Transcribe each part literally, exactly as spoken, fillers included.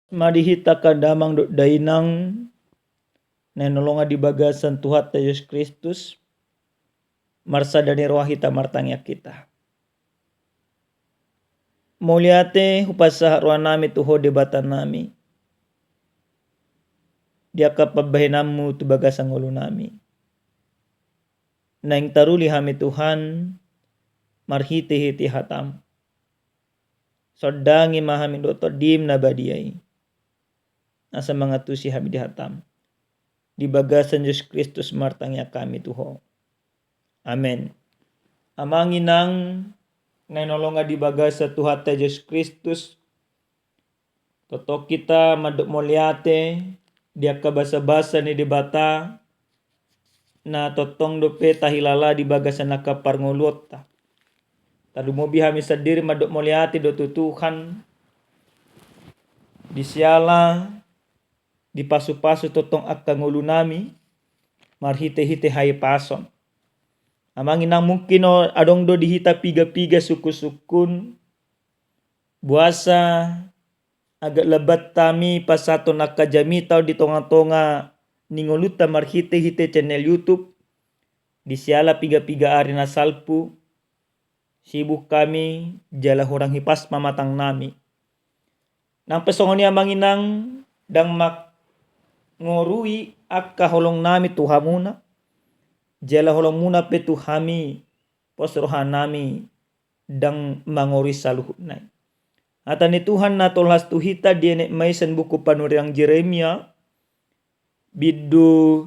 Ma di hita angka damang dohot dainang na hinaholongan di bagasan Tuhanta Jesus Kristus, marsada ni roha hita martangiang hita. Mauliate hupasahat rohanami tu Ho Debatanami di angka pambahenanMu tu bagasan ngolunami. Naeng taruli hami Tuhan marhitehite hataM. Sondangi ma hami dohot TondiM na badia i, asa mangantusi hami di hataM. Di bagasan Jesus Kristus martangiang hami tu Ho. Amen. Amang inang na hinaholongan di bagasan Tuhanta Jesus Kristus, tongtong hita mandok mauliate di angka basabasa ni Debata na tongtong dope tahilala di bagasan angka parngoluonta. Tarlumobi hami sandiri mandok mauliate do tu Tuhan di siala dipasupasu tongtong angka ngolunami marhitehite hahipason. Amang inang, mungkin adong do di hita piga-piga sungkun-sungkun, boasa agak lambat hami pasahathon angka jamita on di tonga-tonga ni ngolunta marhitehite channel YouTube, di siala piga-piga ari na salpu, sibuk hami jala hurang hipas ma matangnami. Nang pe songon i amang inang, ndang mangorui angka holongnami tu hamuna, jala holongmuna pe tu hami, pos rohanami ndang mangorui saluhutna i. Hata ni Tuhan na tolhas tu hita dienet ma i sian buku panurirang Jeremia, bindu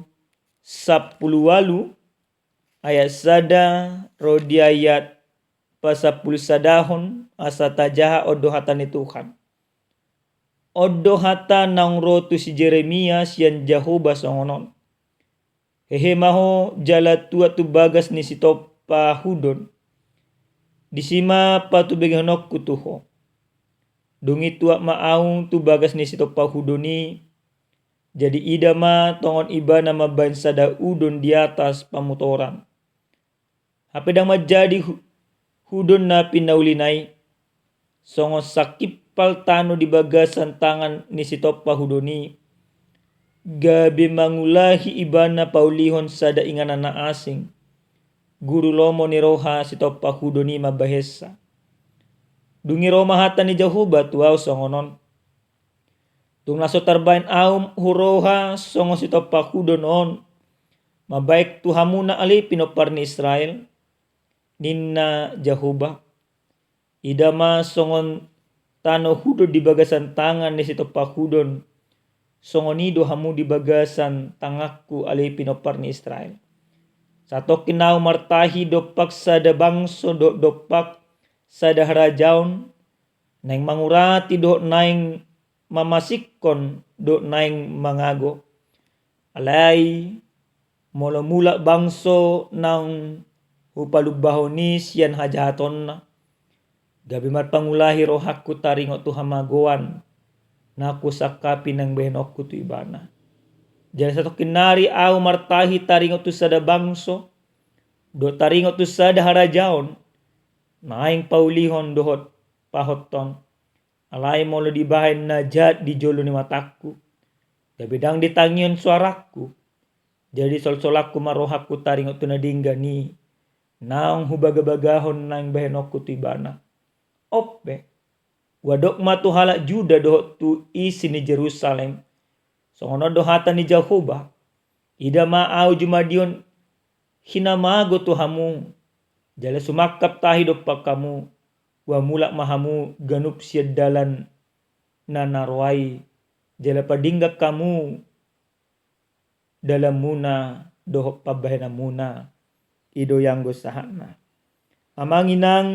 sampulu ualu, ayat sada ro di ayat pasampulu sadahon, asa tajaha on do hata ni Tuhan. On do hata naung ro tu si Jeremia sian Jahowa songon on. Hehe ma ho jala tuat tu bagas ni sitompa hudon. Disi ma patubegehononku tu ho. Dung i tuat ma ahu tu bagas ni sitompa hudon i. Jadi ida ma tongon ibana mambahen sada udon di atas pamutoran. Hape ndang manjadi hu-, hudon na pinaulina i, songon sakimpal tano di bagasan tangan ni sitompa hudon i, gabe mangulahi ibana paulihon sada inganan na asing, guru lomo ni roha sitompa hudon i mambahensa. Dung i ro ma hata ni Jahowa tu ahu songon on. Tung na so tarbahen ahu huroha songon sitompa hudon on, mambahen tu hamuna ale pinompar ni Israel, ninna Jahowa. Ida ma songon tano hudon di bagasan tangan ni sitompa hudon, songon i do hamu di bagasan tanganku ale pinompar ni Israel. Satongkin ahu martahi dompak sada bangso dohot dompak sada harajaon, naeng mangurati dohot naeng mamasingkon dohot naeng mangago. Alai molo mulak bangso naung hupalumbahon i sian hajahatonna, gabe marpangulahi rohangku taringot tu hamagoan na husangkapi naeng bahenonku tu ibana. Jala satongkin nari ahu martahi taringot tu sada bangso dohot taringot tu sada harajaon, naeng paulihon dohot pahotton. Alai molo dibahen na jat di jolo ni matangku, gabe ndang ditangihon soarangku, jadi solsolangku ma rohangku taringot tu na denggan i, naung hubagabagahon naeng bahenonku tu ibana. On pe, huadop ma tu halak Juda dohot tu isi ni Jerusalem, songon on do hata ni Jahowa. Ida ma ahu jumadihon hinamago tu hamu, jala sumangkap tahi dompak hamu, huamulak ma hamu ganup sian dalan na na roa i, jala padenggan hamu dalanmuna dohot pambahenanmuna. I do i anggo sahatna. Amang inang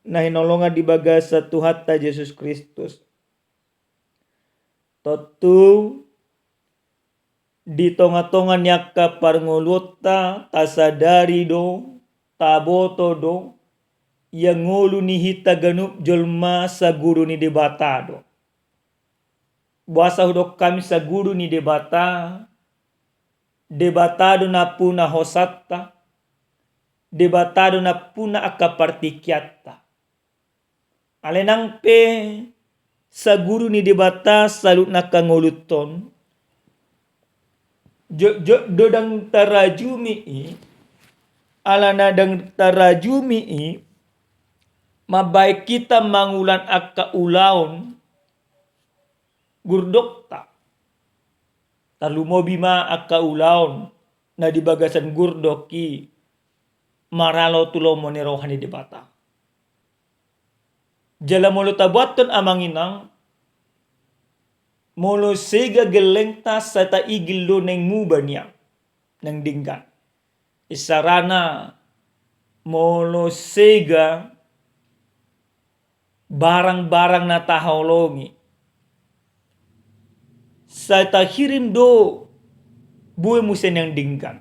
na hinaholongan di bagasan Tuhanta Jesus Kristus. Tontu di tongatonga ni angka parngoluonta tasadari do, taboto do, ia ngolu ni hita ganup jolma saguru ni Debata do. Boasa hudok hami saguru ni Debata? Debata do nampuna hosanta, Debata do nampuna angka partingkianta. Alai nang pe saguru ni Debata saluhut na angka ngolunta on, jotjot do ndang tarajumi i, alana ndang tarajumi i, mambahen hita mangulang angka ulaon gurdokta. Tarlumobi ma angka ulaon na di bagasan gurdok i maralo tu lomo ni roha ni Debata. Jala molo tabuathon amang inang, molo sega gellengta sai taigil do naeng muba nian naeng denggan. Isarana molo sega barang-barang na tahaholongi, sai tahirim do boi muse naeng denggan.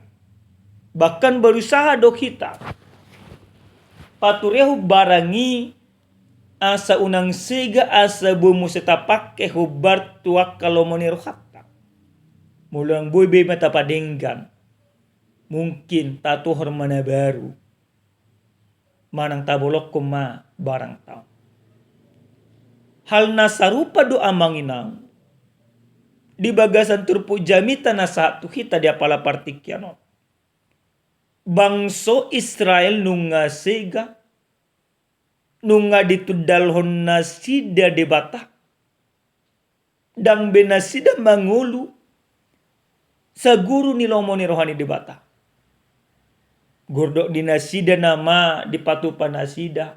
Bahkan berusaha do hita paturehon barang i asa unang sega, asa boi muse tapangke hombar tu angka lomo ni rohanta. Molo naeng boi be ma tapadenggan, mungkin tatuhor ma na baru. Manang tabolongkon ma barangta on. Hal na sarupa do amang inang di bagasan turpuk jamita na sahat tu hita di apala partingkian on. Bangso Israel nunga sega, nunga ditundalhon nasida Debata. Ndang be nasida mangolu saguru ni lomo ni roha ni Debata. Gurdok di nasida nama dipatupa nasida,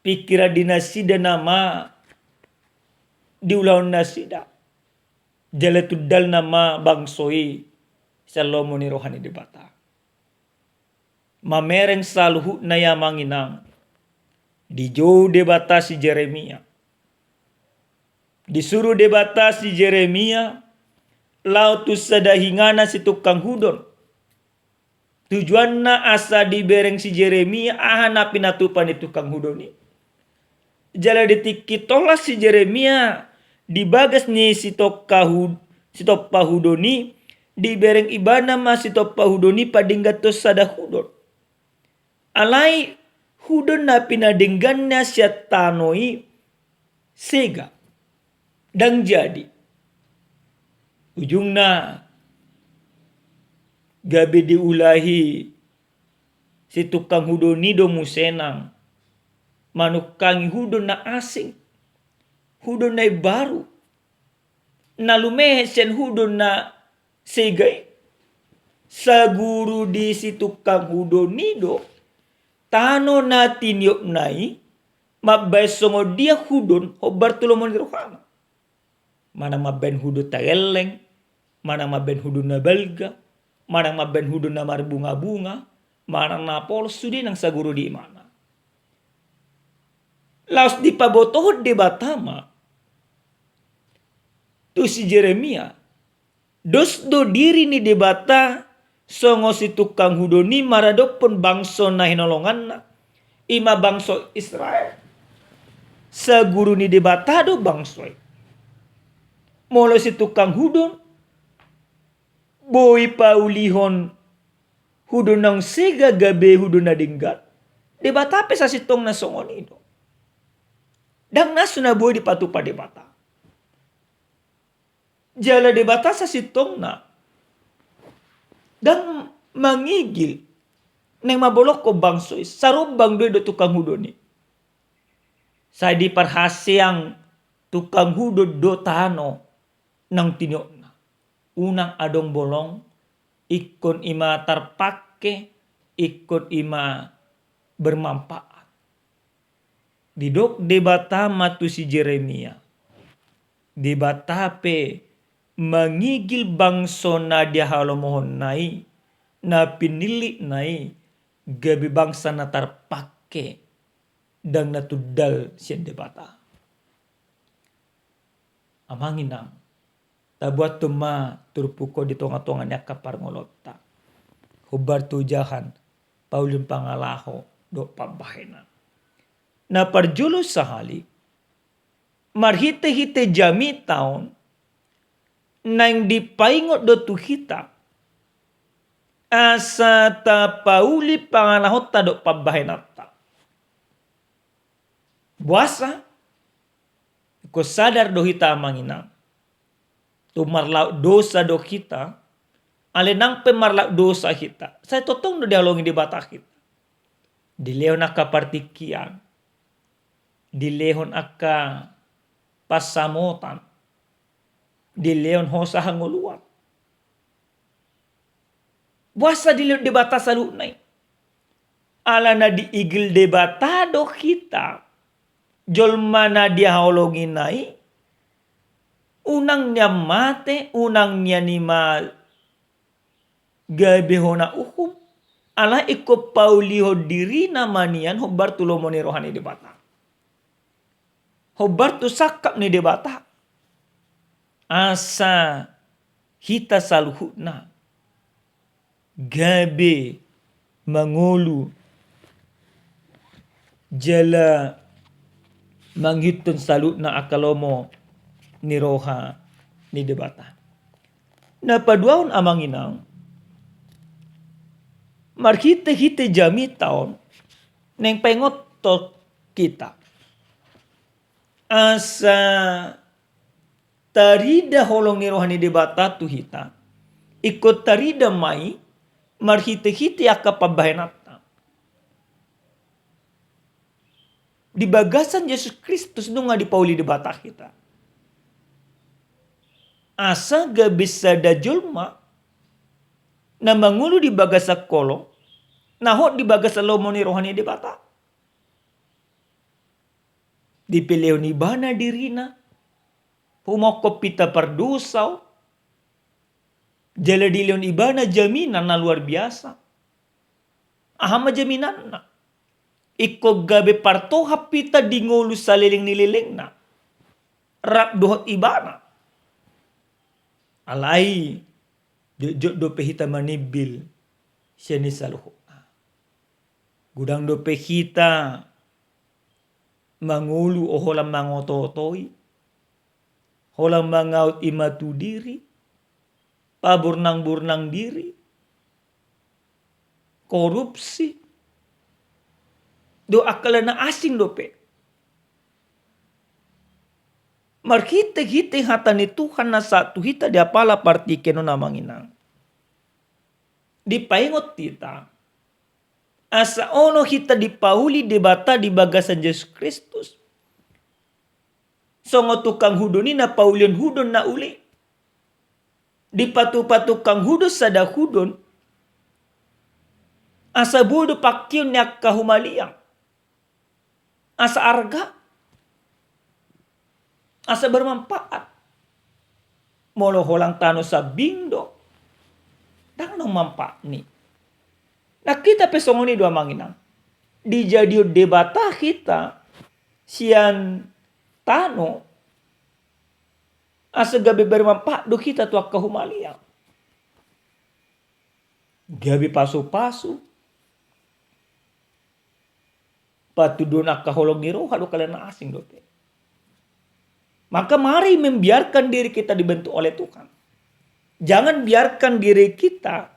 pingkiran di nasida nama diulahon nasida, jala tundalna ma bangso i sian lomo ni roha ni Debata. Mamereng saluhutna i amang inang, dijou Debata si Jeremia. Disuru Debata si Jeremia laho tu sada inganan situkang hudon. Tujuanna asa dibereng si Jeremia aha na pinatupa ni tukang hudon i. Jala di tingki tolhas si Jeremia di bagas ni sitongka hud-, sitompa hudon i, dibereng ibana ma sitompa hudon i padengganhon sada hudon. Alai hudon na pinadengganna sian tano i sega, ndang jadi. Ujungna gabe diulahi situkang hudon i do muse nang manungkangi hudon na asing, hudon na imbaru, na lumehe sian hudon na sega i. Saguru di situkang hudon i do tano na tiniopna i mambahen songon dia hudon hombar tu lomo ni rohana. Manang mambahen hudon tagalleng, manang mambahen hudon na balga, manang mambahen hudon na marbunga-bunga, manang na polos, sude nang saguru di imana. Laos dipabotohon Debata ma tu si Jeremia, dos do diri ni Debata songon situkang hudon i maradophon bangso na hinaholonganna, i ma bangso Israel. Saguru ni Debata do bangso i. Molo situkang hudon boi paulihon hudon naung sega gabe hudon na denggan, Debata pe sasintongna songon i do. Ndang na so na boi dipatupa Debata. Jala Debata sasintongna ndang mangigil naeng mabolongkon bangso i, sarombang do i dohot tukang hudon i. Sai diparhaseang tukang hudon do tano naung tiniopna. Unang adong bolong, ingkon i ma tarpangke, ingkon i ma bermanfaat. Didok Debata ma tu si Jeremia, Debata pe mangigil bangso na dihalomohonna i, na pinillitna i, gabe bangsa na tarpangke, ndang na tundal sian Debata. Amang inang, tabuathon ma turpuk on di tonga-tonga ni angka parngoluonta. Hombar tu jaha, pauli pangalaho dohot pambahenan. Na parjolo sahali, marhite-hite jamita on, naeng dipaingot do tu hita asa tapauli pangalahonta dohot pambahenanta. Boasa? Ingkon sadar do hita, amang inang, tu marlaok dosa do hita. Alai nang pe marlaok dosa hita, sai tongtong do dihaholongi Debata hita. Dilehon angka partingkian, dilehon angka pansamotan, dilehon hosa hangoluan. Boasa dilehon Debata saluhutna i? Alana diigil Debata do hita, jolma na dihaholongina i, unang nian mate, unang nian i ma gabe hona uhum, alai ingkon paulihon dirina ma nian hombar tu lomo ni roha ni Debata, hombar tu sangkap ni Debata. Asa hita saluhutna gabe mangolu jala mangihuthon saluhutna angka lomo ni roha ni Debata. Na paduahon, amang inang, marhitehite jamita on naeng paingothon hita asa tarida holong ni roha ni Debata tu hita, ingkon tarida ma i marhitehite angka pambahenanta. Di bagasan Jesus Kristus nunga dipauli Debata hita, asa gabe sada jolma na mangolu di bagasan holong, na hot di bagasan lomo ni roha ni Debata. Dipelehon ibana dirina, humophop hita pardosa on, jala dilehon ibana jaminan na luar biasa. Aha ma jaminanna? Ingkon gabe partohap hita di ngolu saleleng ni lelengna rap dohot ibana. Alai jotjot dope hita manimbil sian i saluhutna. Godang dope hita mangolu holan mangotootoi, holan mangaut i ma tu diri, paburnangburnang diri, korupsi, dohot angka na asing dope. Marhitehite hata ni Tuhan na sahat tu hita di apala partingkian on, amang inang, dipaingot hita asa olo hita dipauli Debata di bagasan Jesus Kristus songon tukang hudon i na paulihon hudon na uli. Dipatupa tukang hudon sada hudon asa boi do pangkeon ni angka humaliang, asa arga, asa bermanfaat. Molo holan tano sambing do, ndang adong manfaatni. Na hita pe songon i do, amang inang, dijadihon Debata hita sian tano asa gabe bermanfaat do hita tu angka humaliang. Gabe pasupasu, patuduhon angka holong ni roha dohot angka na asing dope. Maka mari membiarkan diri kita dibentuk oleh Tuhan. Jangan biarkan diri kita,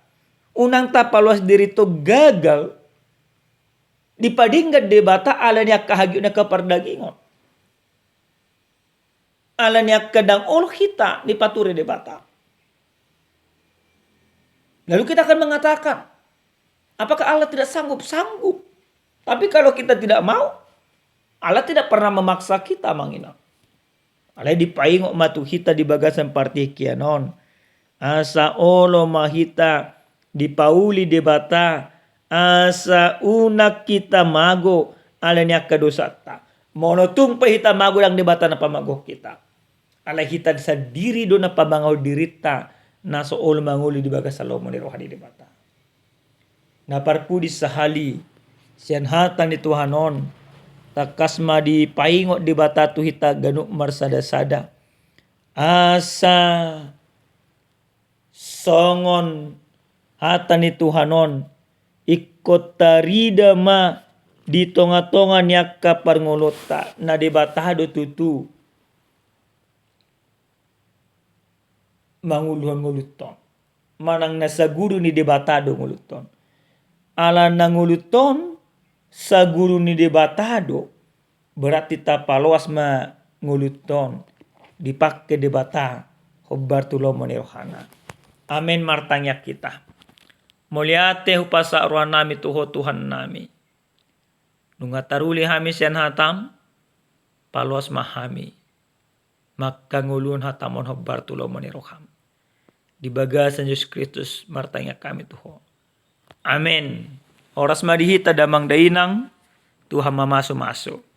unang tapaloas diri tu gagal dipadenggan Debata ala ni angka hagiot ni angka pardagingon. Ala ni angka ndang olo hita dipature Debata. Lalu kita akan mengatakan, "Apakah Allah tidak sanggup?" Sanggup. Tapi kalau kita tidak mau, Allah tidak pernah memaksa kita, amang inang. Alai dipaingot ma tu hita di bagasan partingkian on, asa olo ma hita dipauli Debata, asa unang hita mago ala ni angka dosanta. Molo tung pe hita mago, ndang Debata na pamagohon hita. Alai hita sandiri do na pamangaon dirinta na so olo mangolu di bagasan lomo ni roha ni Debata. Na parpudi sahali, sian hata ni Tuhan on, tangkas ma dipaingot Debata tu hita ganup marsadasada. Asa songon hata ni Tuhan on, ingkon tarida ma di tongatonga ni angka parngoluonta na Debata do tutu manguluhon ngolunta on. Manang na saguru ni Debata do ngolunta on. Ala na ngolunta on saguru ni Debata do, berarti tapaloas ma ngolunta on dipangke Debata hombar tu lomo ni rohana. Amen. Martangiang hita. Mauliate hupasahat rohanami tu Ho Tuhannami. Nunga taruli hami sian hatam, paloas ma hami mangkangoluhon hatam on hombar tu lomo ni roham. Di bagasan Jesus Kristus martangiang hami tu Ho. Amen. Horas ma di hita damang dainang, Tuhan mamasumasu.